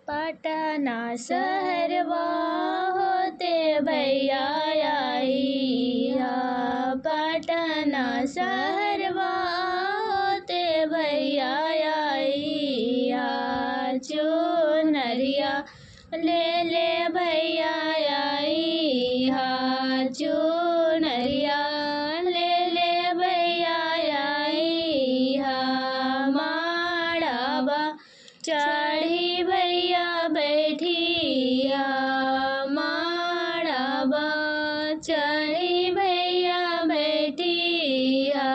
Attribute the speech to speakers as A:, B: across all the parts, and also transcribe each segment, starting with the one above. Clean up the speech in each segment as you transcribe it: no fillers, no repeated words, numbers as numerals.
A: पटना शहरवा होते भैया आइहा, पटना शहरवा होते भैया आइहा। चुनरिया ले ले भैया आइहा, चुनरिया ले ले भैया आइहा। माड़ावा चढ़ी भैया बैठिया, माड़ावा चढ़ी भैया बैठिया।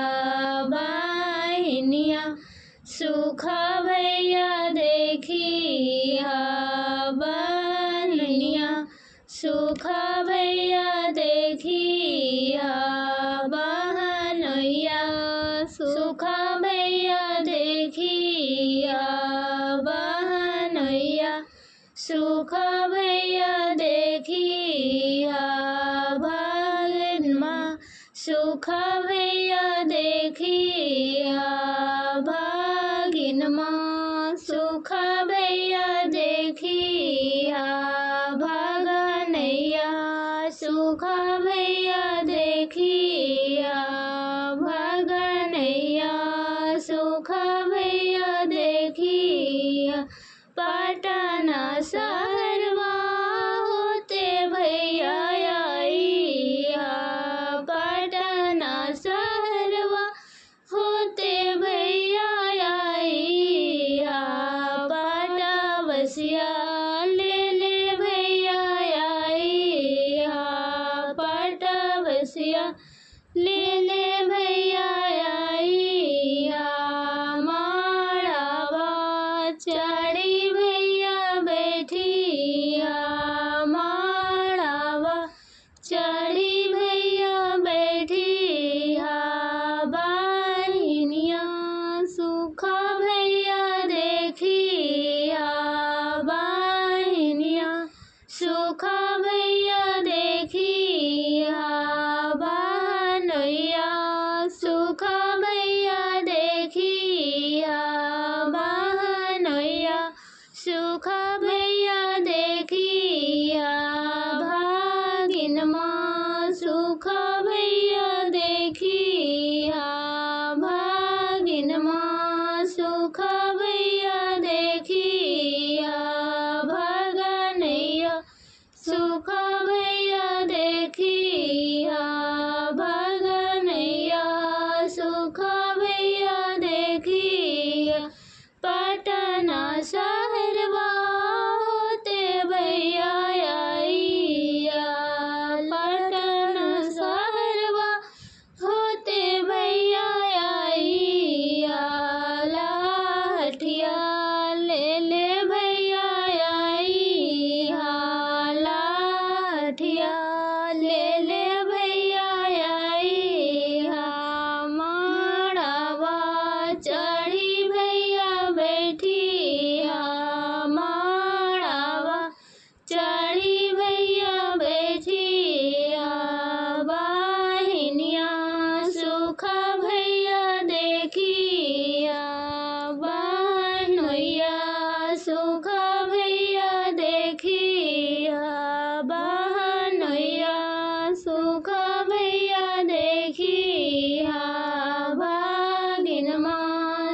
A: बाहिनिया सुखा भैया देखिया, बहनिया सुखा भैया देखिया। बहनैया सुखा भैया देखिया, बहनैया सुखा भैया देखिया। भागिनमा सुखा भैया देखिया, भागिनमा सुखा भैया देखिया। भागनैया सुखा भैया देखिया, भागनैया सुखा भैया देखिया। पटना शहरवा होते भैया आइहा, पटना शहरवा होते भैया आइहा। पटवसिया ले ले भैया आइहा, पटवसिया ले ले भैया आइहा। माड़ावा चढ़ी भैया बैठिया, माड़ावा चढ़ी भैया बैठिया। बाहिनिया सुखा भैया देखिया, बाहिनिया सुखा भैया देखिया। बहनैया सुखा भैया देखिया, बहनैया सुखा भैया देखिया। भागिनमा सुखा भैया देखिया, भागिनमा सुखा भैया देखिया। भागनैया सुखा भैया देखिया, भागनैया सुखा भैया देखिया। पटना शहरवा होते भैया आइया, पटना शहरवा होते भैया आइया। लाठिया ले ले भैया आइहा, लाठिया ले ले भैया आइहा। माड़ावा चढ़ी भैया बैठिया, माड़ावा चढ़ी भैया बैठिया। बाहिनिया सुखा भैया देखिया, बहनैया सुखा भैया देखिया। बहनैया सुखा भैया देखिया, भागिनमा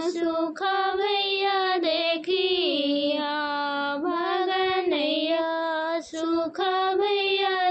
A: सुखा भैया देखिया। भागनैया सुखा भैया